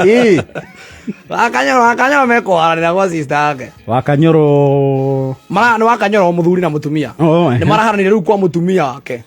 Ĩĩ. Wakanyoro, Wakanyoro mekũharanĩra gwa sister yake. Wakanyoro. Mara nĩ Wakanyoro mũthuri na mũtumia. Oh, ehe. Nĩ maraharanire rĩu kwa mũtumia wake.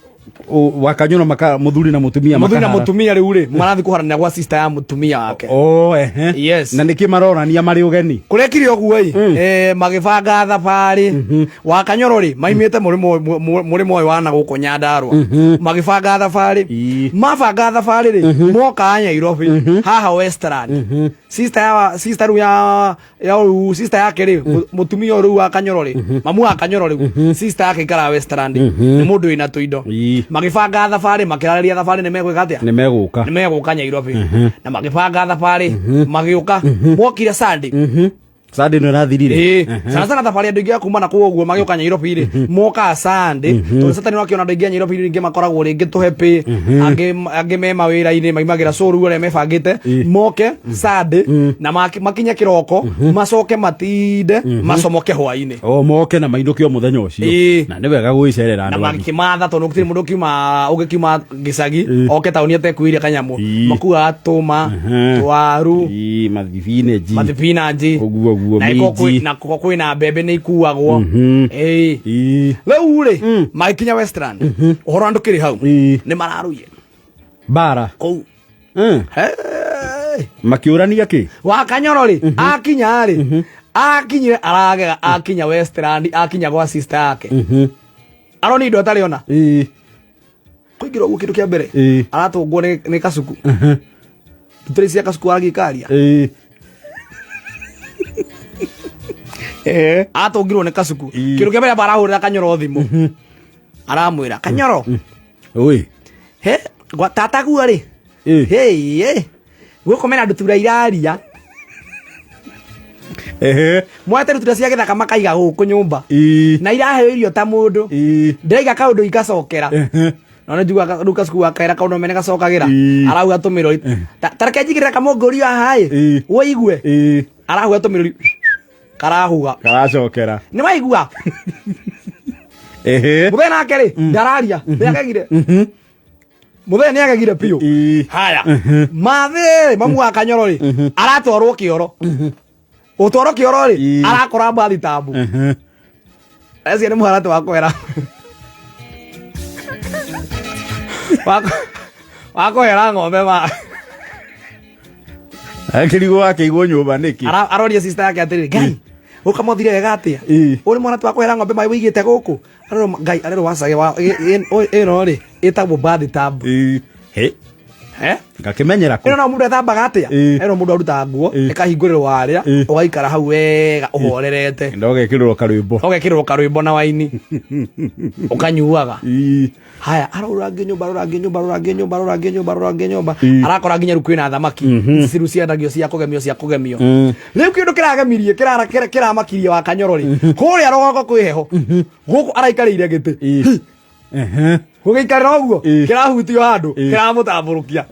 Wakanyoro maka muthuri na mutumia Mũthuri na makahara. mũtumia rĩu rĩ marathiĩ kũharanĩra gwa sister ya mũtumia wake. Oh, ehe. Yes. Na nĩkĩ maronania marĩ ũgeni? Kũrekire ũguo ĩ, magĩbanga thabarĩ. Wakanyoro rĩ maimĩte mũrĩmo ũyũ wa na gũkũ Nyandarũa. Magĩbanga thabarĩ. Mabanga thabarĩ rĩ moka Nairobi haha Westland. Sister ya sister rĩu ya ya rĩu sister yake rĩ mũtumia ũyũ rĩu wa Kanyoro rĩ, mamu wa Kanyoro rĩu, sister yake ikaraga Westland, nĩ mũndũ wĩna tũindo. Magĩbanga thabarĩ, makĩarĩria thabarĩ nĩ megwĩka atĩa, Nĩ megũka. nĩ megũka Nairobi, na magĩbanga thabarĩ magĩũka, mokire Sunday. Sunday nĩ ĩrathirire. Ĩĩ, sana sana thabarĩ andũ aingĩ a kuma na kũu ũguo magĩũka Nairobi rĩ mokaga Sunday, tondũ Saturday nĩwakĩona andũ aingĩ a Nairobi rĩngĩ makoragwo rĩngĩ tũhepĩ, angĩ me mawĩra-inĩ maimagĩra, so rĩu arĩa mebangĩte moke Sunday na makinye kĩroko, macoke matinde, macomoke hwainĩ. O moke na mainũke o mũthenya ũcio. Ĩĩ. Na nĩ wega gwĩcerera Na andũ anyu. makĩmatha tondũ gũtirĩ mũndũ ũkiuma ũngĩkiuma gĩcagi oke taũni atekuĩire kanyamũ. Makuaga tũma, twaru, Ĩĩ, mathibinenji. Mathibinanji. Ũguo ũguo, Na ĩkorwo minji. na korwo kwĩna mbembe nĩ ikuagwo. Ĩĩ. Rĩu rĩ magĩkinya Westland, ũhoro wa ndũkĩrĩ hau. Nĩ mararũire Mbara. kũu. Hey! Makĩũrania kĩ? Wakanyoro rĩ akinya rĩ akinyire aragega, akinya Westland, akinya gwa sister yake, aroni indo atarĩ ona. Kũingĩra ũguo, kĩndũ kĩa mbere aratũngwo nĩ kasuku, tũtĩrĩ cia kasuku aragĩkaria. Atũngirwo nĩ kasuku. Kĩndũ kĩa mbere amba arahũrĩra Kanyoro thimũ, aramwĩra, "Kanyoro, Oi. he gwa tata guo rĩ, hei gũkũ mena ndutura iraria." Mwete ndutura cia gĩthaka makaiga gũkũ nyũmba na iraheo irio ta mũndũ. Ndĩraiga kaũndũ ikacokera, no nĩ njiguaga rĩu kasuku gakaira kaũndũ mene gacokagĩra. Arauga tũmĩrori. Ta reke njigĩrĩre kamũngũrio haha ĩ, wũigue. Arahuga tũmĩrori, karahuga. Karacokera. Nĩ waigua? Mũthee nake rĩ ndararia, nĩ agegire. Mũthee nĩ agegire biũ. Haya mathĩ, mamu wa Kanyoro rĩ aratwarwo kĩoro, gũtwarwo kĩoro rĩ arakora mbathi tambu. Acio nĩ mũharatĩ wa kwera wa kũhera ng'ombe ma. Akĩrigwo akĩigwo nyũmba nĩkĩ? Aroria sister yake atĩrĩrĩ, "Ngai, gũka mothire wega atĩa? Ũyũ nĩ mwana wa kũhera ng'ombe maĩ wĩigĩte gũkũ?" Arerwo Ngai, arerwo wacage wa ĩno rĩ ĩtagwo bath tub. He. Eh? Ngakĩmenyera kũ? Ĩno no mũndũ ethambaga atĩa? Ĩno mũndũ arutaga nguo, ĩkahingũrĩrwo harĩa, ũgaikara hau wega ũhorerete. Ndogekĩrĩrwo karwĩmbo. Ũgekĩrĩrwo karwĩmbo na waini ũkanyuaga. Haya, arorangĩ nyũmba, arorangĩ nyũmba, arorangĩ nyũmba, arorangĩ nyũmba, arorangĩ nyũmba, arakora nginya rĩu kwĩna thamaki ici rĩu ciendagio cia kũgemio, cia kũgemio. Rĩu kĩndũ kĩragemirie, kĩramakirie wa Kanyoro rĩ, kũrĩa rũgongo kwĩ heho, gũkũ araikarĩire gĩtĩ. Gũgĩikarĩra ũguo, kĩrahutio handũ, kĩramũtambũrũkia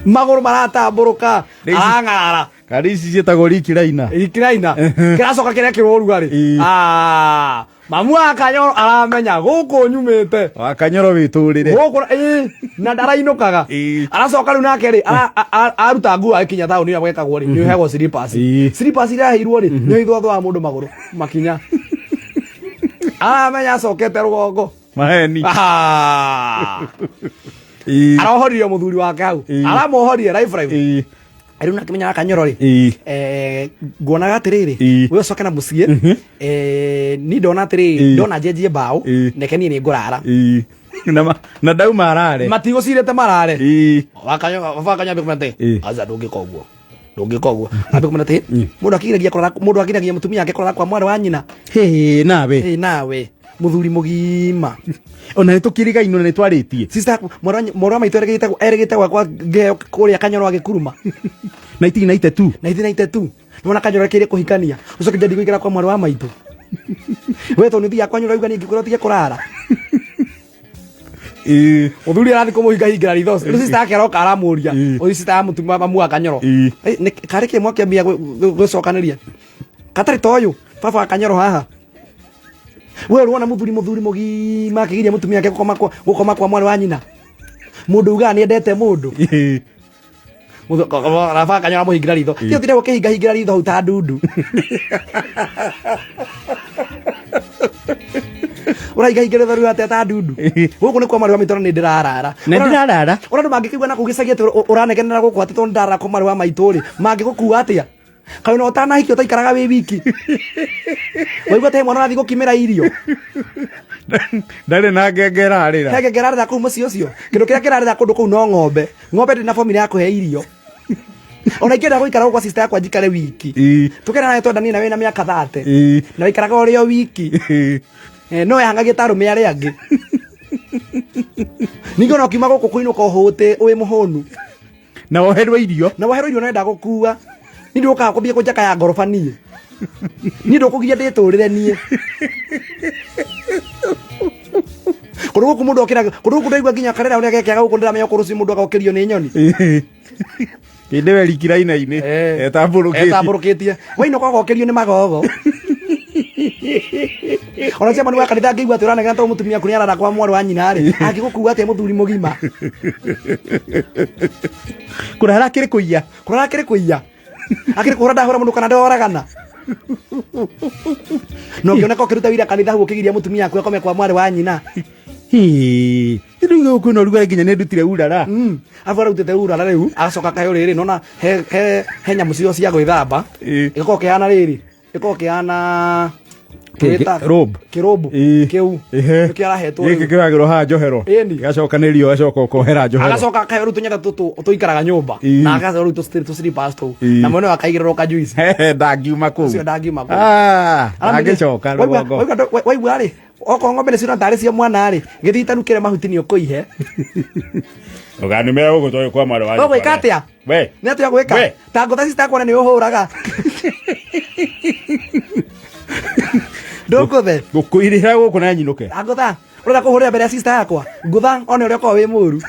magũrũ, maratambũrũka, arang'ara. Kari ici ciĩtagwo rikiraina. Ikiraina kĩracoka kĩrekĩrwo ũrugarĩ. Ah, mamu wa Kanyoro aramenya gũkũ nyumĩte. Wakanyoro wĩtũrĩre. Gũkũ ĩĩ, na ndarainũkaga. Aracoka rĩu nake rĩ aruta nguo, agĩkinya taũni ĩrĩa gwekagwo rĩ, nĩ ũheagwo slippers. Slippers iraheirwo rĩ, nĩ ithwatwaga mũndũ magũrũ makinya, aramenya acokete rũgongo. Maheni. Ah. Arohoririo mũthuri wake hau, aramuohorire live live. Rĩu nakĩmenya Kanyoro rĩ, nguonaga atĩrĩrĩ, we ũcoke na mũciĩ. Ni ndona atĩrĩrĩ, ndona njenjie mbaũ, neke niĩ nĩ ngũrara. Na ndauma arare. Matigũcirĩte marare. Wakanyo ambia kũmenya atĩ aca, ndũngĩka ũguo, ndũngĩka ũguo. Ambia kũmenya atĩ mũndũ akigiragia kũrara, mũndũ akigiragia mũtumia ake kũrara kwa mwarĩ wa nyina. Hĩ, nawe. Ĩ, nawe mũthuri mũgima. Ona nĩ tũkĩrigainwo na nĩ twarĩtie. Sister, mwarĩ wa maitũ erĩgĩte gwakwa ngĩheo kũrĩa Kanyoro agĩkuruma. 1992. 1992. Nĩwona Kanyoro ekĩire kũhikania, ũcoke njandi gũikara kwa mwarĩ wa maitũ? We tondũ nĩthiaga kwanyu ũrauga niĩ ngĩkwĩra ũtige kũrara. Mũthuri arathiĩ kũmũhingahingĩra ritho, rĩu sister yake aroka aramũria, ũyũ sister ya mũtumia mamu wa Kanyoro. "Ĩ, karĩ kĩ mwakĩambia gwĩcokanĩria katarĩ ta ũyũ baba wa Kanyoro haha? We ũrona mũthuri mũgima akĩgiria mũtumia ake gũkoma kwa mwarĩ wa nyina. Mũndũ ugaga nĩ endete mũndũ. Ĩĩ. Raba kanyora mũhingĩra ritho. Ti ũtinde gũkĩhingahingĩra ritho hau ta ndundu. Ũrahingahingĩra ritho rĩu atĩa ta ndundu? Gũkũ nĩ kwa mwarĩ wa maitũ na nĩ ndĩrarara. Na ndĩrarara. Ũrĩa andũ mangĩkĩigua na kũu gĩcagi atĩ ũranegenera gũkũ atĩ tondũ ndarara kwa mwarĩ wa maitũ rĩ, mangĩgũkua atĩa? Kaĩ ona ũtanahikio ũtaikaraga wĩ wiki? Waigua atĩ he mwana ũrathiĩ gũkimĩra irio? Ndarĩ na ngenge ĩrarĩra. He ngenge ĩrarĩra kũu mũciĩ ũcio? Kĩndũ kĩrĩa kĩrarĩra kũndũ kũu no ng'ombe. Ng'ombe ndĩrĩ na formula ya kũhe irio. Ona ingĩenda gũikara gũkũ kwa sister yakwa njikare wiki. Ĩĩ. Tũkera nawe twendanie na wĩna mĩaka 30. Ĩĩ. Na waikaraga ũrĩ o wiki. Ĩĩ. Eh, no yahangagie ta arũme arĩa angĩ. Ningĩ ona ũkiuma gũkũ kũinũka ũhũte wĩ mũhũnu. Na woherwo irio. Na woherwo irio nenda gũkua. Niĩ ndũkaga kũmbia kũnjaka ya ngoroba niĩ. Niĩ ndũkũgiria ndĩtũrĩre niĩ. Kũndũ gũkũ mũndũ okĩra kũndũ gũkũ ndaigua nginya karera ũrĩa gekĩaga gũkũ ndĩramenya okorwo rũciũ mũndũ agokĩrio nĩ nyoni. Ĩĩ. Hĩndĩ we rikiraina-inĩ. Eh. Etambũrũkĩtie. Etambũrũkĩtie. Wainũka ũgokĩrio nĩ magogo. Ona chairman wa kanitha angĩigua atĩ ũranegena tondũ mũtumia waku nĩarara kwa mwarĩ wa nyina rĩ, angĩgũkua atĩa mũthuri mũgima? Kũrara kĩrĩ kũiya. Kũrara akĩrĩ kũiya. Akĩrĩ kũhũra ndahũra mũndũ kana ndoragana. Na ũngĩoneka ũkĩruta wĩra kanitha hau ũkĩgiria mũtumia waku akome kwa mwarĩ wa nyina. Hĩ. Rĩu gũkũ kwĩna ũrugarĩ nginya nĩ ndutire urara. Arabu arutĩte urara rĩu agacoka akaheo rĩrĩ nona he he he nyamũ cio cia gwĩthamba. Ĩĩ. Ĩgakorwo kĩhana rĩrĩ. Ĩgakorwo kĩhana Robe. kĩrũmbu Ĩĩ. kĩu Ĩhĩ. nĩkĩo arahetwo Gĩkĩ rĩu. kĩoyagĩrwo haha njohero. Ĩni. Gĩgacokanĩrio ũgacoka ũkohera njohero. Agacoka akaheo rĩu tũnyatha tũtũ tũikaraga nyũmba Ĩĩ. na akaheo rĩu tũ slippers tũu Ĩĩ. na mwene akaigĩrĩrwo kajuici. Hehe, ndangiuma kũu. Ũcio ndangiuma kũu. Ah, ndangĩcoka rũgongo. Waigua rĩ okorwo ng'ombe nĩ ciona tarĩ cia mwana rĩ gĩthiĩ itanukĩre mahuti nĩ ũkũihe. Ndũkanumĩre gũkũ tũgĩ kwa mwarĩ wa nyũkwa. Ũgwĩka atĩa? We. Nĩ atĩa ũgwĩka? We. Ta ngũtha sister yakwa nĩ ũhũraga. Ndũngũthe. Ngũkũirĩra gũkũ na nyinũke. Angũtha ũrenda kũhũrĩra mbere ya sister yakwa ngũtha one ũrĩa ũkoragwo wĩ mũru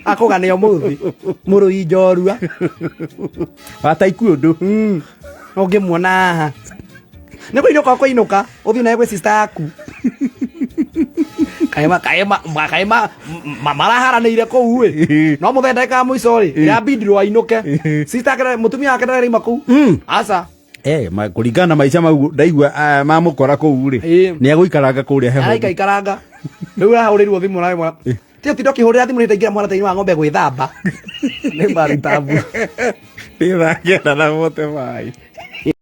akũgane ũmũthĩ mũrũi njorua. Wataikui ũndũ. Ũngĩmuona haha nĩ kũinũka ũkũinũka ũthiĩ nawe gwĩ sister yaku. Kaĩ kaĩ kaĩ maraharanĩire kũu ĩ no mũthenya ndagĩka ya mũico rĩ yambindirwo ainũke sister yake mũtumia wake ndaraima kũu aca. Eh, kũringana na maica mau ndaigua ah, mamũkora kũu rĩ. Ĩĩ. Nĩ egũikaranga kũrĩa heho. Araikaikaranga rĩu arahũrĩirwo thimũ na ĩmwe ti ũtinda ũkĩhũrĩra thimũ nĩndaingĩra mũharatĩ-inĩ wa ng'ombe gwĩthamba nĩ marutabu. Nĩgetha ngĩenda na mote maĩ.